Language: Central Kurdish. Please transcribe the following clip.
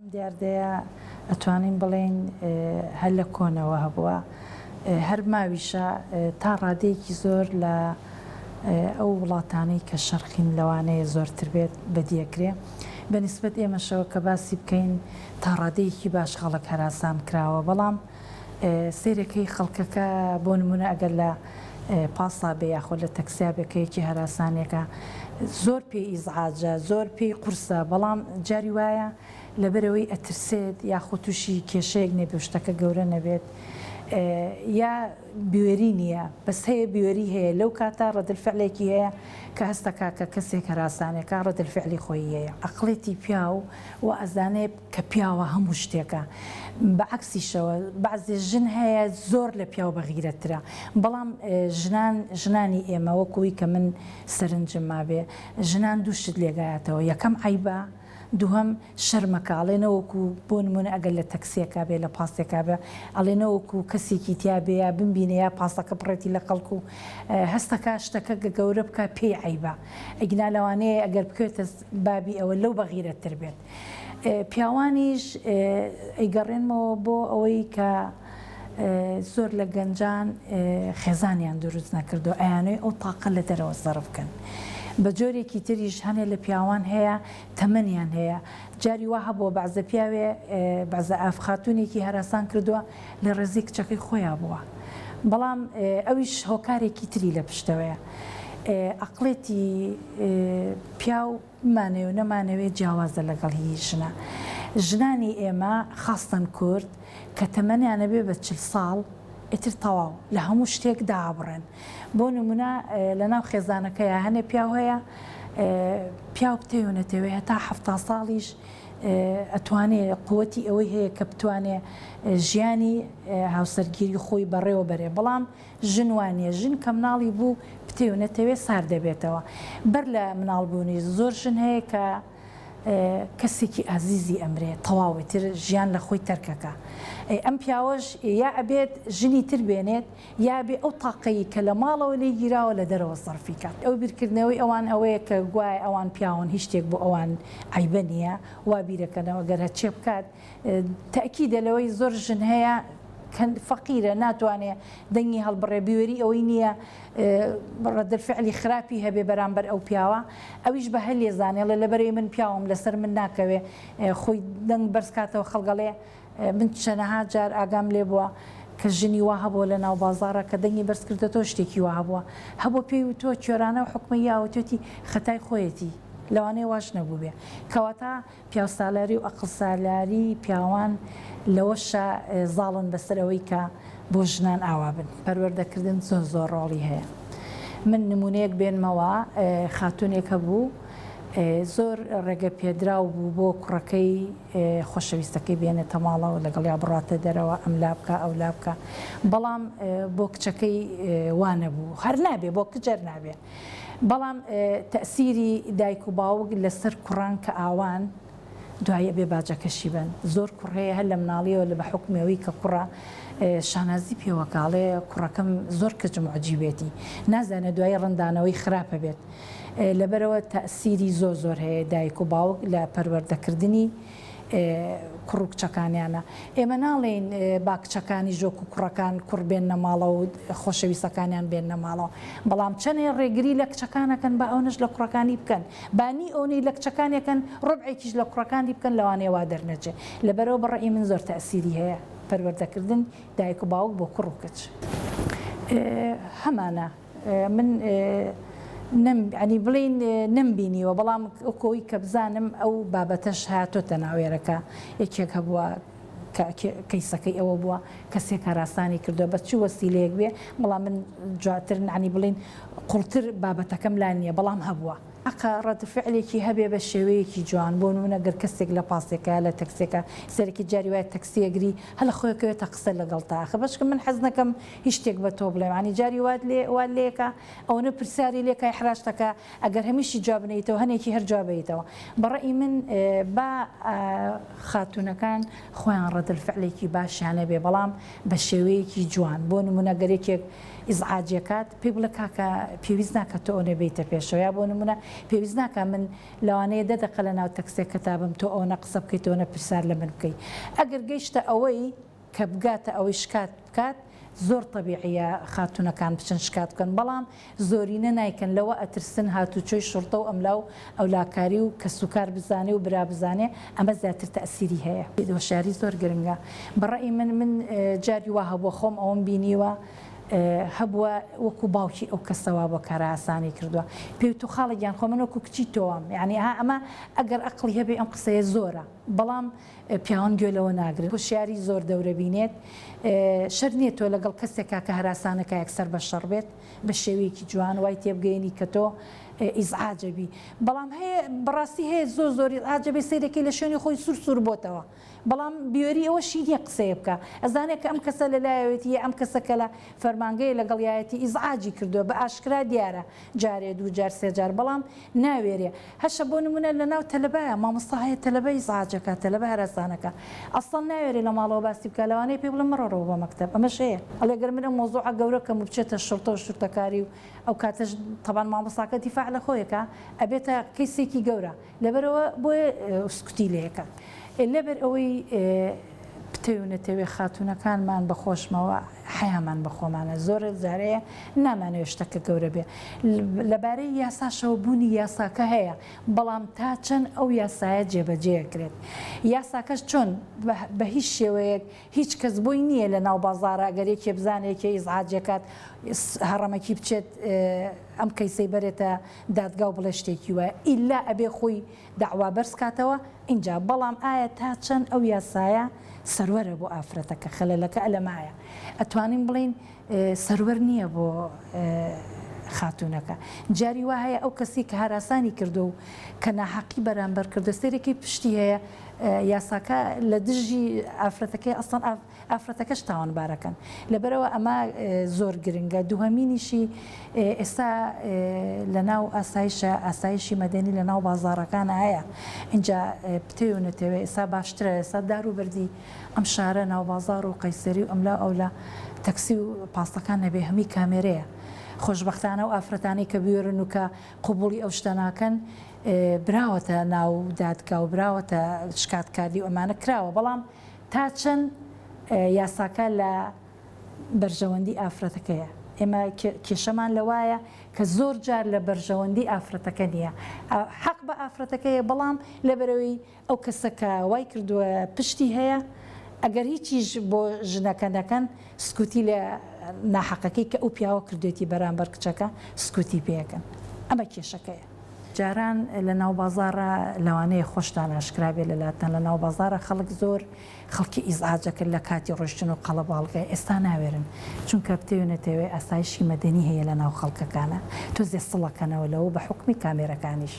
ئەم دیاردەیە ئەتوانین بڵێین هەر لە کۆنەوە هەبووە، هەر ماویشە تا ڕادەیەکی زۆر لە ئەو وڵاتانەی کە شەرقین لەوانەیە زۆرتر بێت بەدیەکرێ. بە نیسبەت ئێمەشەوە کە باسی بکەین تا ڕادەیەکی باش خەڵک هەراسان کراوە، بەڵام سەیرەکەی خەڵکەکە بۆ نموونە ئەگەر لە پاسا بێ یاخۆ لە تەکسیا بێ کە یەکی هەراسانێکە زۆر پێی ئیزعاجە زۆر پێی قورسە بەڵام جاری وایە لەبەرئەوەی ئەترسێت یاخۆ تووشی کێشەیەک نەبێ و شتەکە گەورە نەبێت یا بوێری نییە بەس هەیە بوێری هەیە لەو کاتە ڕەدلفعلێکی هەیە کە هەستەکا کە کەسێک هەراسانێکە ڕەدلفعلی خۆیی هەیە ئەقڵێتی پیاو وا ئەزانێ کە پیاوە هەموو شتێکە بە عەکسیشەوە بەعزێ ژن هەیە زۆر لە پیاو بەغیرەتترە بەڵام ژنان ژنانی ئێمە وەکوی کە من سەرنجم مابێ ژنان دوو شت لێگایەتەوە یەکەم عەیبە دووهەم شەرمەکە ئەڵێ نەوەکو بۆ نمونە ئەگەر لە تەکسیەکا بێ لە پاسێکا بێ ئەڵێ نەوەکو کەسێکی تیا بێ یا بمبینێ یا پاسەکە پڕێتی لە خەڵک و هەستەکا شتەکە گە گەورە بکا پێی عەیبە ئەگینا لەوانەیە ئەگەر بکەوێتە بابی ئەوە لەو بەغیرەتتر بێت. پیاوانیش ئەیگەڕێنمەوە بۆ ئەوەی کە زۆر لە گەنجان خێزانیان دروست نەکردو ئەیانەوێ ئەو تاقە لە دەرەوە سەرف بکەن. بە جۆرێکی تریش هەنێ لە پیاوان هەیە تەمەنیان هەیە جاری وا هەبووە بەعزە پیاوێ بەعزە ئاف خاتوونێکی هەراسان کردووە لە ڕێزی کچەکەی خۆیا بووە بەڵام ئەویش هۆکارێکی تری لە پشتەوەیە ئەقڵێتی پیاو بمانەوێ و نەمانەوێ جیاوازە لەگەڵ هی ژنا. ژنانی ئێمە خاستەن کورد کە تەمەنیان ئەبێ بە 40 ساڵ ئیتر تەواو لە هەموو شتێک دابڕێن. بۆ نمونە لەناو خێزانەکەیا هەنێ پیاو هەیە پیاو بتەوێ و نەتەوێ هەتا 70 ساڵیش ئەتوانێ قوتی ئەوەی هەیە کە بتوانێ ژیانی هاوسەرگیری خۆی بەڕێوە بەرێ بەڵام ژن وا نیە ژن کە مناڵی بوو بتەوێ و نەتەوێ سارد دەبێتەوە بەر لە مناڵ بوونی زۆر ژن هەیە کە کەسێکی ئازیزی ئەمرێ تەواو ئیتر ژیان لە خۆی تەرکەکا ئەی ئەم پیاوەش یا ئەبێت ژنی تر بێنێت یا ئەبێ ئەو تاقەی کە لە ماڵەوە لێی گیراوە لە دەرەوە سەرفی کات ئەو بیرکردنەوەی ئەوان ئەوەیە کە گوایە ئەوان پیاون هیچ شتێک بۆ ئەوان عەیبە نیە وا بیرەکەنەوە گەر هەرچێ بکات تەئکیدە لەوەی زۆر ژن هەیە کە فەقیرە ناتوانێ دەنگی هەڵبڕێ بوێری ئەوەی نییە ڕەدلفعلی خراپی هەبێ بەرامبەر ئەو پیاوە ئەویش بە هەلێ زانێ ڵێ لەبەرەی من پیاوم لەسەر من ناکەوێ خۆی دەنگ بەرز کاتەوە خەڵگەڵێ من چەنەها جار ئاگام لێ بووە کە ژنی وا هەبووە لە ناو بازاڕە کە دەنگی بەرز کردەتەوە شتێکی وا هەبووە هەبووە پێی وتووە کوێرانە و حوکمەی یاوەتێتی خەتای خۆیەتی لەوانەیە واش نەبووبێ کەواتە پیاوسالاری و ئەقڵسالاری پیاوان لەوەشا زاڵن بەسەر ئەوەی کە بۆ ژنان ئاوا بن. پەروەردەکردن زۆر زۆر ڕۆڵی هەیە. من نموونەیەک بێنمەوە، خاتوونێک هەبوو زۆر ڕێگە پێدراو بوو بۆ کوڕەکەی خۆشەویستەکەی بێنێتە ماڵەوە لەگەڵیا بڕاتە دەرەوە ئەم لا بکا ئەو لا بکا بەڵام بۆ کچەکەی وا نەبوو هەر نابێ بۆ کچ هەر نابێ. بەڵام تەئسیری دایک و باوک لەسەر کوڕان کە ئاوان دوایی ئەبێ باجەکەشی بەن زۆر کوڕ هەیە هەر لە مناڵیەوە لە بە حوکمی ئەوەی کە کوڕە شانازی پێوە کە ئەڵێ کوڕەکەم زۆر کچ موعجیبێتی نازانێ دوایی ڕەنگدانەوەی خراپە بێت لەبەرئەوە تەئسیری زۆر زۆر هەیە دایک و باوک لە پەروەردەکردنی کوڕ و کچەکانیانە. ئێمە ناڵێین با کچەکانیش وەکو کوڕەکان کوڕ بێننە ماڵەوە و خۆشەویستەکانیان بێننە ماڵەوە، بەڵام چەنێ ڕێگری لە کچەکان ئەکەن با ئەونەش لە کوڕەکانی بکەن، با نی ئەونەی لە کچەکانی ئەکەن ڕوبعێکیش لە کوڕەکانی بکەن لەوانەیە وا دەرنەچێ. لەبەرئەوە بە ڕەئی من زۆر تەئسیری هەیە پەروەردەکردن دایک و باوک بۆ کوڕ و کچ. هەمانە. من نەم یانی بڵێین نەمبینیوە بەڵام وەکو ئەوەی کە بزانم ئەو بابەتەش هاتۆتە ناوێرەکە یەکێک هەبووە کە کەیسەکەی ئەوە بووە کەسێک هەراسانی کردووە بە چ وەسیلەیەک بێ بەڵام من جواتر یانی بڵێین قوڵتر بابەتەکەم لا نییە بەڵام هەبووە. حەقە ڕەد فعلێکی هەبێ بە شێوەیەکی جوان بۆ نمونە گەر کەسێک لە پاسێکە لە تەکسێکە سەرەکی جاری وایە تەکسی ئەگری هەر لە خۆی ئەکەوێتە قسە لەگەڵتا ئاخە بەشکم من حەز نەکەم هیچ شتێک بە تۆ بڵێم یانی جاری وات لێ وات لێکا ئەوەنە پرسیاری لێکا ئیحراجتەکا ئەگەر هەمیشی جواب نەیتەوە هەنێکی هەر جواب ئەیتەوە بە ڕەئی من با خاتوونەکان خۆیان ڕەدل فعلێکی باشیان هەبێ بەڵام بە شێوەیەکی جوان بۆ نمونە گەر یەکێک ئیزعاجێکات پێی بڵێ کاکە پێویست ناکات تۆ ئەونە بێیتە پێشەوە یا بۆ نمونە. پێویست ناکا من لەوانەیە دە دەقە لە ناو تەکسێکەتا بم تۆ ئەوەنە قسە بکەیت ئەوەنە پرسیار لە من بکەی ئەگەر گەیشتە ئەوەی کە بگاتە ئەوەی شکات بکات زۆر تەبیعیە خاتونەکان بچن شکات بکەن بەڵام زۆرینە نایکەن لەوە ئەترسن هاتوچۆی شوڕتە و ئەملاو ئەولاکاری و کەسوکار بزانێ و برا بزانێ ئەمە زیاتر تەئسیری هەیە. هۆشیاری زۆر گرنگە بەڕەئی من من جاری وا هەبووە خۆم ئەوەم بینیوە هەبووە وەکو باوکی ئەو کەسە وابووە کارە ئاسانی کردووە پێی وتوو خاڵە گیان خۆ من وەکو کچی تۆوام یانی ها ئەمە ئەگەر ئەقڵی هەبێ ئەم قسەیە زۆرە بەڵام پیاوان گوێ لەوە ناگرن. هۆشیاری زۆر دەورە بینێت. شەرت نییە تۆ لەگەڵ کەسێکا کە هەراسانەکە یەکسەر بە شەڕ بێت، بە شێوەیەکی جوان وای تێبگەیەنی کە تۆ ئیزعاج ئەبی. بەڵام هەیە بەڕاستی هەیە زۆر زۆر ئیزعاج ئەبێ سەیرەکەی لە شوێنی خۆی سوور سوور بۆتەوە. بەڵام بوێری ئەوەشی نییە قسەیە بکا. ئەزانێ کە ئەم کەسە لە لایەوێتی یا ئەم کەسە کە لە فەرمانگەیە لەگەڵیایەتی ئیزعاجی کردووە. بە ئاشکرا دیارە جارێ دوو جار سێ جار بەڵام ناوێرێ. هەشە بۆ نمونە لە ناو تەلەبایە مامۆستا هەیە تەلەبە ئیزعاج ئەکا تەلەبە هەراسان ئەکا ئەسڵەن ناوێرێ لە ماڵەوە باسی بکا لەوانەیە پێی بڵێ مەڕۆرەوە بۆ مەکتەب ئەمەش هەیە ئەڵێ گەر من ئەم مەوزوعە گەورە کەم و بچێتە شوڕتە و شورتەکاری و ئەو کاتەش تەبان مامۆستاکە دیفاع لە خۆی ئەکا ئەبێتە کەیسێکی گەورە لەبەرئەوە بۆیە سکوتی لێ ئەکا لەبەر ئەوەی بتەوێ و نەتەوێ خاتوونەکانمان بە خۆشمەوە حەیامان بە خۆمانە زۆر جارەیە نامانەوێ شتەکە گەورە بێ لەبارەی یاساشەوە بوونی یاساکە هەیە بەڵام تا چەند ئەو یاسایە جێبەجێ ئەکرێت یاساکەش چۆن بە هیچ شێوەیەک هیچ کەس بۆی نییە لە ناو بازاڕە ئەگەر یەکێ بزانێ یەکێ ئیزعاجەکات هەڕەمەکی بچێت ئەم کەیسەی بەرێتە دادگا و بڵێ شتێکی وایە ئیلا ئەبێ خۆی دەعوا بەرز کاتەوە ئینجا بەڵام ئایا تا چەند ئەو یاسایە سەروەرە بۆ ئافرەتەکە خەلەلەکە لەمایە ئەتوانین بڵێین سەروەر نییە بۆ خاتوونەکە جاری وا هەیە ئەو کەسی کە هەراسانی کردو و کە ناحەقی بەرامبەر کردو سەیرێکی پشتی هەیە یاساکە لە دژی ئافرەتەکەی ئەسڵەن ئافرەتەکەش تاوانبارەکەن لەبەرئەوە ئەمە زۆر گرنگە دووهەمینیشی ئێستا لەناو ئاسایشە ئاسایشی مەدەنی لەناو بازاڕەکان هەیە ئینجا بتەوێ و نەتەوێ ئێستا باشترە ئێستا دار و بەردی ئەم شارە ناوبازاڕ و قەیسەری و ئەملا ئەولا تەکسی و پاسەکان نەبێ هەمووی کامێرەیە خۆشبەختانە و ئافرەتانەی کە بوێرن و کە قبوڵی ئەو شتە ناکەن براوەتە ناو دادگا و براوەتە شکاتکاری و ئەمانە کراوە بەڵام تا چەند یاساکە لە بەرژەوەندی ئافرەتەکەیە؟ ئێمە کێشەمان لەوایە کە زۆر جار لە بەرژەوەندی ئافرەتەکە نییە. حەق بە ئافرەتەکەیە بەڵام لەبەرئەوەی ئەو کەسە کە وای کردووە پشتی هەیە ئەگەر هیچیش بۆ ژنەکە نەکەن سکوتی لە ناحەقەکەی کە ئەو پیاوە کردوێتی بەرامبەر کچەکە سکوتی پێ ئەکەن. ئەمە کێشەکەیە. جاران لە ناو بازاڕا لەوانەیە خۆشتان ئاشکرا بێت لەلاتان لە ناو بازاڕا خەڵک زۆر خەڵکی ئیزعاج ئەکرد لە کاتی ڕۆیشتن و قەڵەباڵغێ ئێستا ناوێرن چونکە بتەوێ نەتەوێ ئاسایشی مەدەنی هەیە لە ناو خەڵکەکانا تۆزێ سڵەکەنەوە لەوە بە حوکمی کامێرەکانیش.